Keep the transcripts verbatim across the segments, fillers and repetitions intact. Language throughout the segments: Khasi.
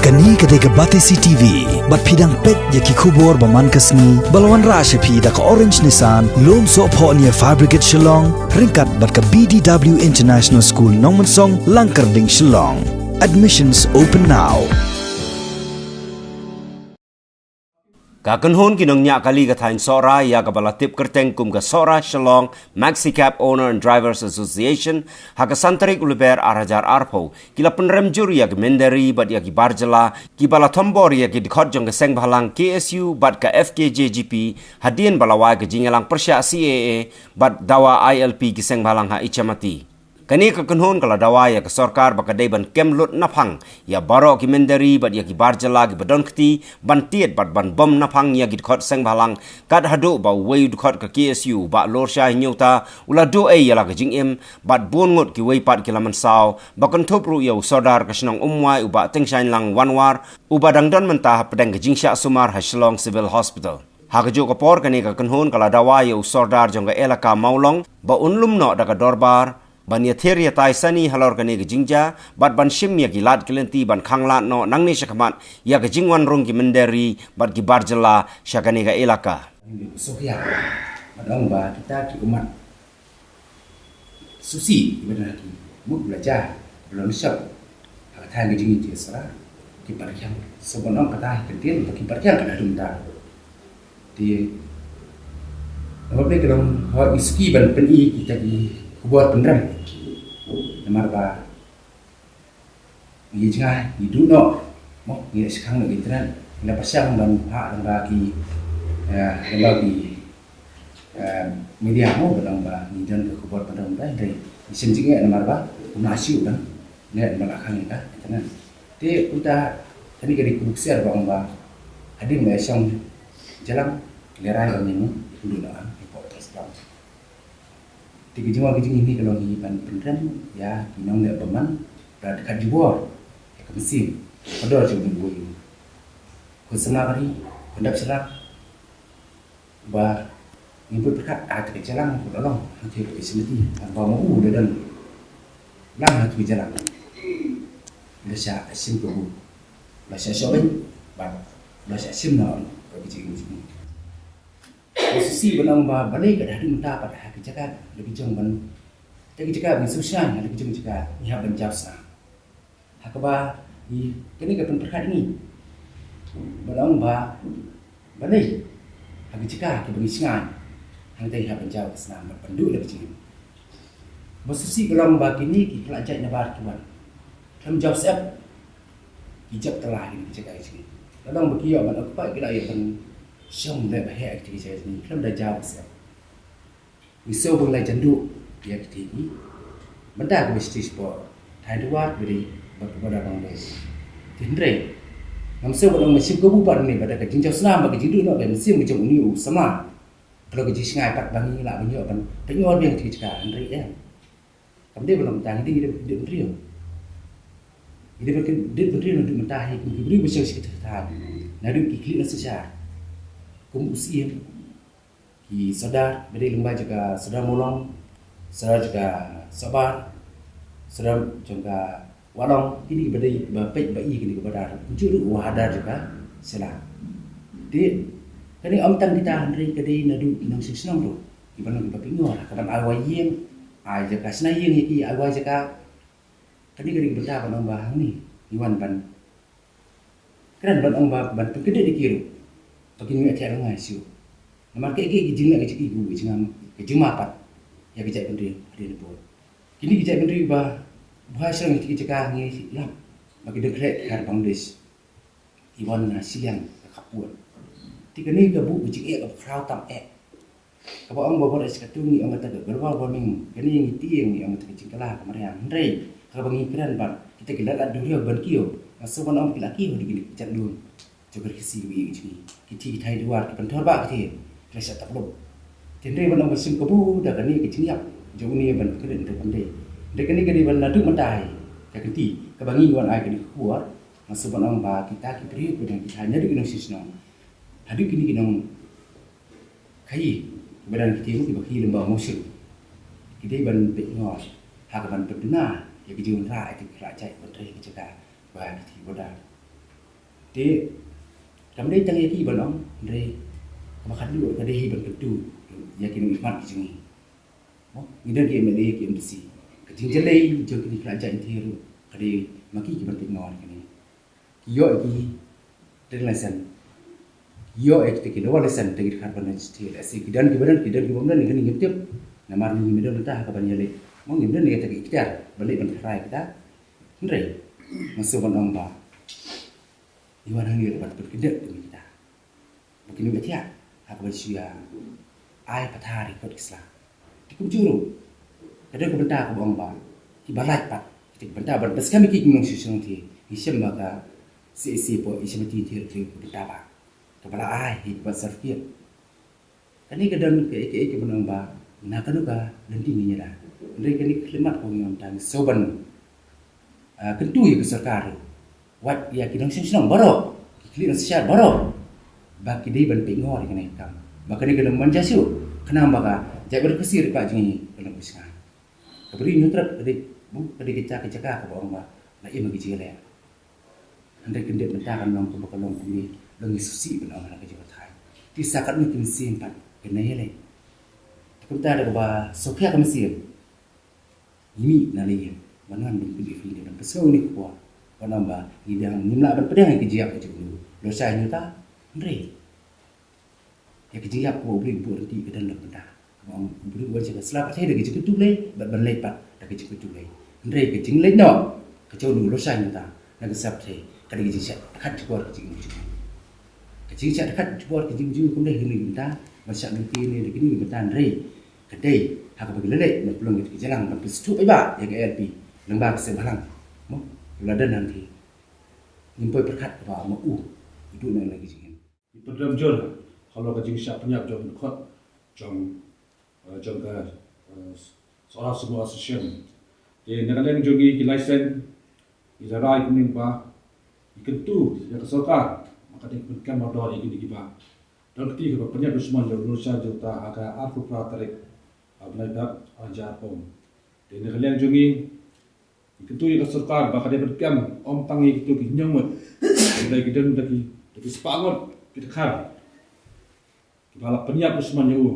Kane ka dei ka Batesi T V, bad phi dang peit ïa ki khubor ba man ka sngi, ba la wanrah sha phi da ka Orange Nissan, lum sohphoh near Fire Brigade Shillong, ryngkat bad ka B D W International School Nongmensong, Langkyrding, Shillong. Admissions open now. Ka kynhun ki nongñiah kali ka thaiñ Sohra, ïa kaba la tip kyrteng kum ka Sohra Shillong Maxi Cab Owner and Drivers Association, ha ka san tarik u Lber ar hajar arphew, ki la pynrem jur ïa ki mynder ri bad ïa ki bar jylla, kiba la thombor ïa ki dkhot jong ka sengbhalang K S U bad ka F K J G P, hadien ba la wai ka jingïalang pyrshah C A A bad dawa I L P ki sengbhalang ha Ichamati. Kane ka kynhun ka la dawa ïa ka sorkar ba ka dei ban kem lut naphang ïa baroh ki mynder ri bad ïa ki bar jylla kiba don kti ban tied bad ban bom naphang ïa ki dkhot sengbhalang, kat haduh ba uwei u dkhot ka K S U, Bah Lorshai Hynñiewta, u la duh ei ïa la ka jingim, bad bun ngut kiwei pat ki la mynsaw, ba kynthup ruh ïa u Sordar ka shnong Umwai, u Bah Tyngshaiñlang Wanwar, uba dang don mynta hapdeng ka jingshah sumar ha Shillong Civil Hospital. Ha kajuh ka por, kane ka kynhun ka la dawa ïa u Sordar jong ka elaka Mawlong ba un lum noh da ka dorbar ban ïathir ïatai sani halor kane ka jingjia, bad ban shim ïa ki lad ki lynti ban khanglad noh nangne shakhmat ïa ka jingwan rung ki mynder ri bad ki bar jylla sha kane ka elaka. Sohra, ban ong ba kita ki ummat Susi, iba dang ki mut belajar, belum siap. Haka tang ka jingïaid sara, ki pyrshang. Sebab nang kata ka dien, ki pyrshang ka dum ta. Di, apa boleh kalau hawa iski ban pyni kita ki khubor pynrem. Namar ba ngi jngai, ngi duh noh, mo, ngi shkang noh internet, ngi la pyrshang ban phah lyngba ki, eh, lyngba ki, eh, media, mo, ba lyngba ngi don ka khubor pynrem, dei, dei. Ngi shem jingeh namar ba kumno shuh ban ne ba la khang ïa ka internet. Te kumta kane ka dei ka buk siar ba ong ba hadien ba ïa shong jalang, lerai ba ngi, ngi duh noh, ngi pok test down. Te ka jingwan ka jingim hi ka long hi ban pynrem ïa ki nongleh bymman, da ka jubor ïa ka mynsiem, ka dor jong u buh. Khun samla ka ri, khun dap shlak, ba ngim pyrkhat, ah, te ka jalang ka long, hangtei ka symiti, haba ma u da dang lang ha ka jalang. Da shah shim kabu, da shah shopping, bad da shah shim na ka jingim jingim. Ka Susi ban ong ba balei ka dei haduh mynta pat ha ka jaka da ka jong ban, da ka jaka ban shu shna, da ka jong jaka ngi hap ban jaw snam. Ha kaba ngi, kane ka pynpyrkhat ngi ban ong ba balei ha ka jaka kaba ngi shna, hangtei hap ban jaw snam ban duh da ka jingim. Ba Susi ka long ba kine ki khlad jait nabar ki wan, khlem jaw sep, ki jop tala kine ki jaka ki jingim. La long ba ki ïoh ban occupy, ki la ïoh ban shong leh ba heh ki jaka ki jingim, khlem da jaw sep. Ngi sngewbha ban leit jan duh ïa kiti ki. Mynta ka ba stage four, thaiñ Dwar, ba dei bad ka border Bangladesh. Te hynrei ngam sngewbha ban ong, ma shim kabu pat ne, bad ka jingjaw snam bad ka jingduh noh ka mynsiem ka jong une u samla. Ka long ka jingshngaiñ pat ba ngi lah ban ïoh ban pynïoh biang kiti ki jaka, hynrei em. Kam dei ban long mynta, ngi dei, ngi dei ban kyndiat bynriew. Ngi dei ban kyndiat bynriew naduh mynta hi kum ki briew ba shong sha kata ka thaiñ, naduh ki khlieh na synshar, kum u Syiem, ki sordar ba dei lyngba jong ka Sordar Mawlong, sordar jong ka Sohbar, sordar jong ka Wahlong, kine kiba dei ba peit ba ïohi kine ki border, kumjuh ruh u wahadar jong ka Shillong. Te kane ym tang kita, hynrei ka dei naduh ki nongshong shnong ruh, kiba long kiba pynïoh, ka ban ai wai ïing, ai jaka shna ïing ïa ki, ai wai jaka. Kane ka dei ka bynta ban ong ba hangne ngi wan ban, kren ban ong ba ban pynkyndiat ïa ki ruh ba kin ïoh thiah ryngai shuh. Namar kiei kiei ki jingleh ka jong ki, ka jingam, ka jingma pat ïa ka jaitbynriew hadien nabud. Kine ki jaitbynriew ba buhai shrang ïa ki jaka ngi lap ba ki dang khreh ki khar Bangladesh, ki wan na shiliang ka khappud. Te kane ka buh ka jingeh kaba khraw tam eh. Kaba ong ba wat ïa shi katto ngi ong kata ka global warming, kane ngi tieng ngi ong kata ka jingkylla ka mariang. Hynrei haba ngi kren bad kita ki lad lad duriaw ban kiew, nga sngewbha ban ong ki la kiew da kine ki jait lum jong ka Khasi, ïa ki jong ngi, ki thaiñ Dwar, ki Pynthorbareh, ki thaiñ, ki la shah tap lup. Te hynrei ban ong ba shim kabu da kane ka jingïap jong une ban kren da kane. Da kane ka dei ban naduh mynta hi ka kynti kaba ngi wan ai kane ka khubor. Nga sngewbha ban ong ba kita ki briew kiba dang, kita naduh ki nongshong shnong haduh kine ki nong khaïi, kiba dang, kita kiba khaïi lyngba mawshun, ki dei ban pynïoh ha ka ban pynduna ïa ka jingwanrah ïa ki khlad jait ban trei ha ki jaka ba ki thaiñ border. Te kam dei tang ïa ki ban ong, hynrei kaba khatduh ka dei hi ban kyntu ïa ki nongmihkhmat ki jong ngi. Mo, ngi don ki M L A, ki M D C. Ka jingjia lei jong kine ki khlad jait hynrei ruh ka dei ma ki ki ban peit noh ïa kane. Ki ïoh ïa ki trading license, ki ïoh ïa kita ki lower license, te ki dkhar ban don T L S A, ki don ki ba don, ki don ki bym don, kane ngim tip. Namar ngi ngim don mynta ha ka ban ïaleh. Mo, ngim don ïa kita ki ikhtiar ban leh ban kynrai kita. Hynrei nga shu ban ong ba ngi wan hangne ruh ban pynkyndiat ïa kita ba kin ym ïathiah ha kaba shu ïa ai pathar ïa ki kot ki sla. Te kumjuh ruh ka dei ka bynta kaba ong ba kiba lait pat, kita ki bynta ban pynskhem ïa ki, ki nongshong shnong te, ngi shem ba ka C A C hapoh Asia Mati te ruh ka bynta ba kaba la ai ïa ki birth certificate. Kane ka don kaei kaei kaba nang ba na kano ka lynti ngin ïada. Hynrei kane ka khyllipmat kaba ngi wan tang, shu ban, ah, kyntu ïa ka sorkar, wat ïa ki nongshong shnong baroh, ki khlieh nongshong shnong baroh, ba ki dei ban pynngor ïa kane ka kam, ba kane kan ym manja shuh, khnang ba ka jaitbynriew Khasi ri paid jong ngi kan ym bishngaiñ. Ka Bri Hynñiewtrep ka dei, bun ka dei ka jaka, ka jaka kaba ong ba la im ha ka jingïaleh. Hynrei kyndit mynta kan long kumba ka long kumne, long ngi sngewsih ban ong ha ka jingbatai. Te sa katno ki mynsiem pat kin ïaleh. Te kumta da kaba sngewkhia ka mynsiem, ngi mih na la ïing ban wan ban pynïaid pynïaid ban pynsngew ïa kane ka khubor, ban ong ba ngi dang ngim lah ban pdiang ïa ka jingïap ka jong u Lorshai Hynñiewta. Hynrei ïa ka jingïap kaba U Blei u buh ryntih ka don la ka bynta. Kaba ong U Blei u wan sha ka sla pyrthei da ka jingkyntu Blei, bad ban leit pat da ka jingkyntu Blei. Hynrei ka jingleit noh ka jong u Lorshai Hynñiewta na ka sla pyrthei ka dei ka jingshah dkhot jubor ka jingim jong u. Ka jingshah dkhot jubor ka jingim jong u kam dei ha kane ka bynta ban shah lynti ne da kane ka bynta, hynrei ka dei ha kaba ki la leit na pynlong ka jingïalang ban pynsngewthuh paidbah ïa ka A L P lyngba ka seng bhalang. Mo, la don hangtei. Ngim poi pyrkhat kaba ma u u duh na ka jingim. Ngi pynrem jur halor ka jingshah pynïap jong u dkhot jong, eh, jong ka, eh, Sohra Shnong Association. Te na ka liang jong ngi ki license ngi la rai kumne ba ngi kyntu ïa ka sorkar ba ka dei ban pynkem mardor ïa kine kiba don kti kaba pynïap dushman ïa u Lorshai Hynñiewta ha ka arphew phra tarik, ah, bnai Feb ar hajar arphew. Te na ka liang jong ngi ngi kyntu ïa ka sorkar ba ka dei ban kem ym tang ïa kito ki hynñiew ngut, hynrei ki don da ki, da ki spah ngut ki dkhar kiba la pynïap dushman ïa u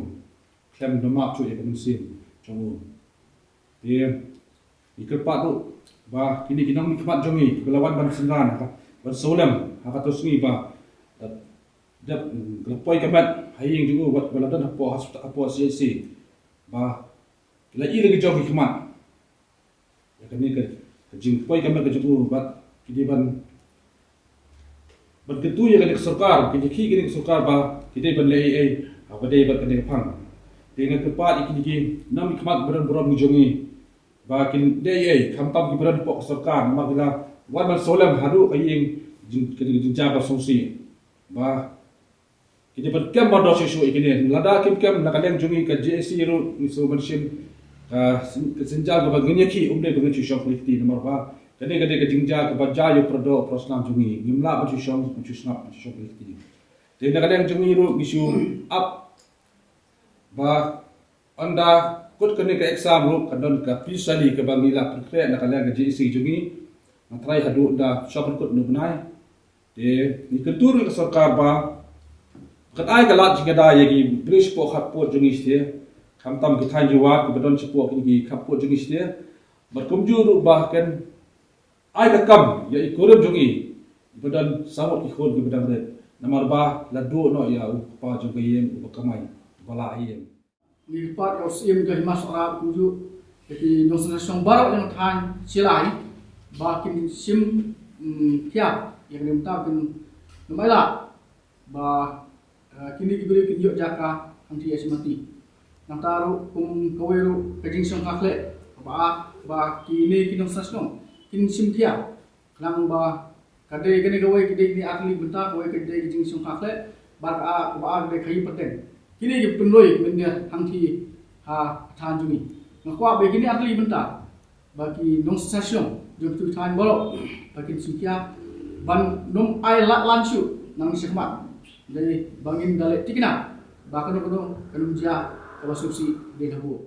khlem da map shuh ïa ka mynsiem jong u. Te ngi kyrpad ruh ba kine ki nongmihkhmat jong ngi kiba la wan ban synran ha ka, ban sawlem ha kato ka sngi ba dep, dep, mm, la poi ka met ha ïing jong u, wat ba la don hapoh hospital, hapoh C H C, ba ki la ïoh ïa la ki jong ki khmat ïa kane ka, ka jingpoi ka met ka jong u, bad ki dei ban, ban kyntu ïa kane ka sorkar, ki dei ki, kane ka sorkar ba ki dei ban leh ei ei, ah, ba dei bad kane ka phang. Te nga kyrpad ïa kine ki nongmihkhmat barom barom ki jong ngi ba kin dei ei ei, khamtam kiba don hapoh ka sorkar, namar ki la wan ban sawlem haduh ka ïing jing, ka jing, jingjia ba sngewsih. Ba ki dei ban kem mardor shuh shuh ïa kine. Lada kim kem, na ka liang jong ngi ka J A C ruh ngi shu ban shim ka syn-, ka synjal kaba ngin ïakhih, ym dei ba ngin shu shong khlem kti, namar ba kane ka dei ka jingjia kaba jia ïa u para doh para snam jong ngi. Ngim lah ban shu shong, ban shu sngap, ban shu shong khlem kti. Te na ka liang jong ngi ruh ngi shu ap ba ynda kut kane ka exam ruh ka don ka P S L E kaba ngi la pynkhreh na ka liang ka J A C jong ngi. Nga trai haduh ynda sha pynkut na u bnai. Te ngi kyntu ruh ïa ka sorkar ba kan ai ka lad jingïada ïa ki briew shapoh khappud jong ngi shatei, khamtam ki thaiñ jowar kiba don shapoh kine ki khappud jong ngi shatei. Bad kumjuh ruh ba kan ai ka kam ïa i kurim jong ngi iba don saw ngut ki khun kiba dang rit, namar ba la duh noh ïa u kpa jong ka ïing uba kamai, uba la ïing. Ngi kyrpad ïa u Syiem ka Hima Sohra kumjuh ïa ki nongshong shnong baroh jong ka thaiñ Shillai ba kin shim, mm, khia ïa kane mynta, kin ym ai lad ba, eh, kine ki briew kin ïoh jaka hangtei ha Shillong. Nangta ruh kum kawei ruh ka jingshongkha khleh kaba ar ba kine ki nongshong shnong kin shim khia. Khnang ba ka dei kane kawei, ka dei kine artylli bynta, kawei ka dei ka jingshongkha khleh, bad ka, kaba ar ka dei ka ïing pateng. Kine ki pynroi mynta hangtei ha thaiñ jong ngi. Nga kwah ba kine artylli bynta ba ki nongshong shnong jong ki thaiñ baroh ba kin shim khia ban ym ai lad lan shuh nangne shakhmat. Dei ba ngin da leh thikna ba kano kano kan ym jia kaba sngewsih dei ha buh.